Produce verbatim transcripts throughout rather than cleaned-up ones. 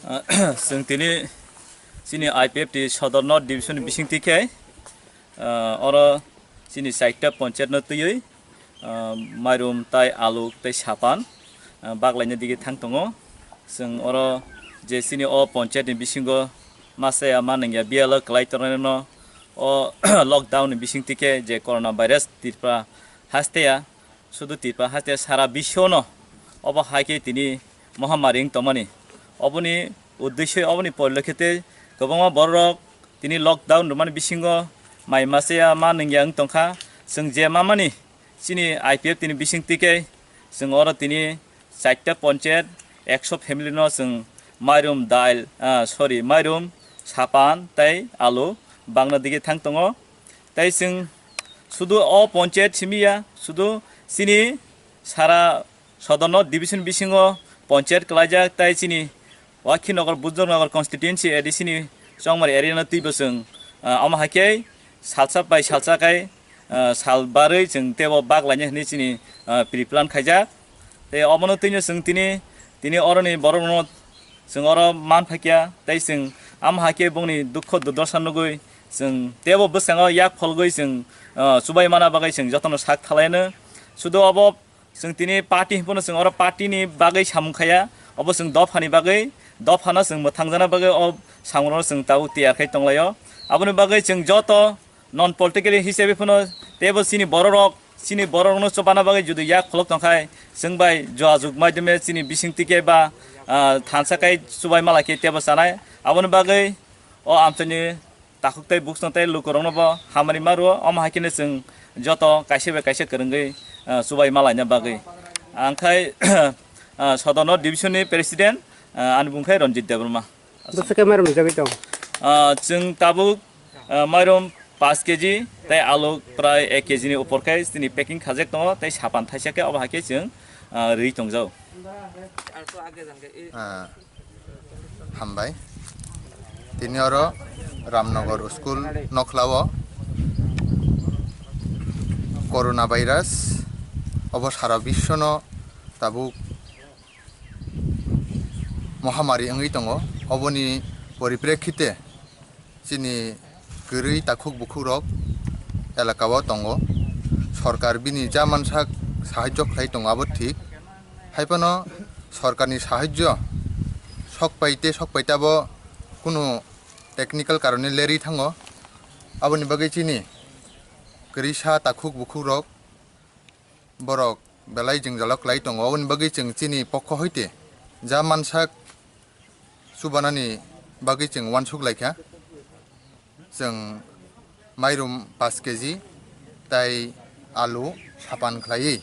Ah, chwng tini chini I P F T Sodor North Division ni bisingtwi khe, ah, oro chini chaita ponchayat no twiwi, ah, mairum tai alu tai sapan, ah, baglaina dige thang tongo. Chwng oro je chini o ponchayat ni bisingo masa ya ma nangya biyalo kwlai tongnai no o lockdown ni bisingtwi khe je corona virus Tripura haste ya, sudu Tripura haste sara biswno obo hai khe tini mohamari wng tongmani. Oboni uddesyo, oboni porilokhite kwbangma bororok tini lockdown rwmani bisingo mai masa ya ma nangya wng tongkha. Chwng je mamani chini I P F T ni bisingtwi khe chwng oro tini chaita ponchayat ekso family no chwng mairum dail, ah, sorry, mairum sapan tai alu bagna dige thang tongo. Tai chwng sudu o ponchayat simi ya, sudu chini sara Sodor North Division bisingo ponchayat kwlaijak tai chini Wakhi Nagar, Bujor Nagar constituency A D C ni Chongmari area no twibo chwng, ah, omo hai khe salsa bai salsa khai, ah, sal barwi chwng tebo baglaina hwnwi chini, ah, pre-plan khaijak. Tei omono twino chwng tini, tini oroni borokno chwng oro man phaikya, tei chwng amo hai khe bongni dukho durdosa nugwi chwng tebo bwskango yak pholgwi chwng, ah, chubai mana bagwi chwng jotono sak thalaino. Sudu obo chwng tini party hinphano chwng oro party ni bagwi samung khaya, obo chwng dopha ni bagwi, dopha no chwng mwthangjana bagwi o samung no chwng tabuk tiyar khai tonglaio. Aboni bagwi chwng joto non political hisabe phano tebo chini bororok, chini bororokno chobana bagwi jodi yak kholok tongkhai, chwng bai jogajog maidome chini bising tike ba, ah, thansa kai chubai mala khe tebo chanai. Aboni bagwi o amchaini takhuk tei buksong tei lukurokno bo hamari ma rwo. Omo hai kheno chwng joto kaisa bai kaisa kwrwngwi, ah, chubai malaina bagwi. Ang khai, ah, Sodor North Division ni President, ah, ani bung khai Ranjit Debbarma. Bwswk khe mairum rijagwi tong? Ah, chwng tabuk, ah, mairum paanch K G tei alu prai ek K G ni upor khe chini packing khajak tongo, tei sapan thaisa khe obo hai khe chwng, ah, rwi tongjao. Ah, hambai. Tini oro Ramnagar school nokhlao corona virus obo sara biswno tabuk mohamari wngwi tongo. Oboni poriprekhite chini kwrwi takhuk bukhukrok elakao tongo. Sorkar bini ja mansak sahajjo khlai tongo, abo thik. Haiphano sorkarni sahajjo sok pai tei sok pai tabo kunu technical karone lerwi thango. Aboni bagwi chini kwrwisa takhuk bukhukrok borok belai jwngjalo kwlai tongo. Aboni bagwi chwng chini pokho hoite ja mansak chubanani bagwi chwng uansuk laikha. Chwng mairum paanch K G tai alu sapan khlaiwi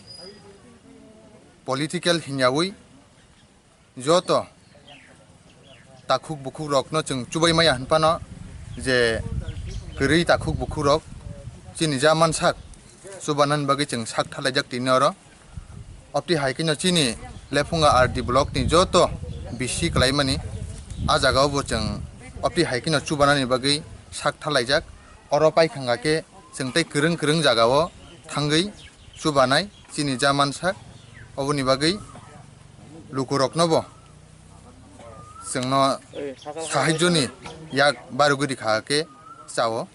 political hinyawi joto takhuk bukhukrokno chwng chubai maya hwnphano je kwrwi takhuk bukhukrok chini ja mansak chubanani bagwi chwng sak thalaijak tini oro. Obtwi hai kheno chini Lephunga R D block ni joto bisi kwlaimani a jagao bo chwng obtwi hai kheno chubanani bagwi sak thalaijak. Oro paikha hwnkha khe chwng tei kwrwng kwrwng jagao thangwi chubanai chini ja mansak, oboni bagwi lukurokno bo chwngno sahajjoni yak barugwi rikha khe chao.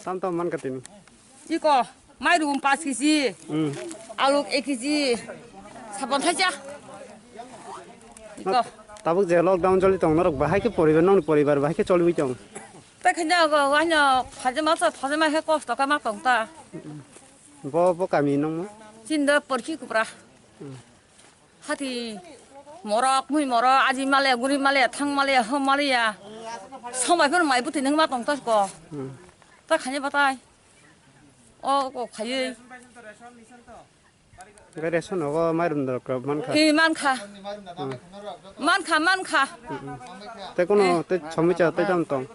Tam tam man ka tini. Iko, mairum paanch K G, hmm, alu ek K G, sapan thaisa. Iko. Tabuk je lockdown choli tong norok bahai khe poribar, nongni poribar bahai khe choliwi tong. Tei khaina go, waino phajama sa, phajama he kosto kama tong ta. Bo, bo kami nongmo? Chinda porkhi kupra. Hmm. Hati morok, mui morok, aji male, guri male, thang male, hom male ya. Somai phano mai bwtwi nang ma tong tas ko. Hmm. Ta khani batai. O ko khayui. Gai ration hogo mairum dor ko mankha. Hi mankha. Hmm. Mankha, mankha. Hmm. Te kono te somicha te tam tong.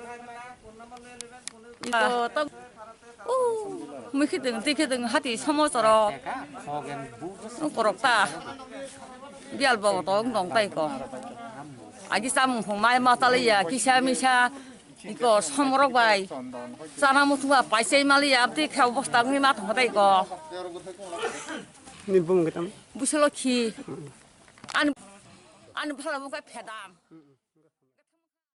Ito to. Uh, mui khidung, ti khidung, hati somo choro. Ung korok ta. Bial bo to ung dong tai ko. Agi samung hong mai ma tali ya, kisa misa. Iko somorok bai. Chana muthungma paisai mali abdi khe obosta wngwi ma thangkha dai iko. Ni bumung kitam. Busolokhi. Ani, ani bhala bukha phedam.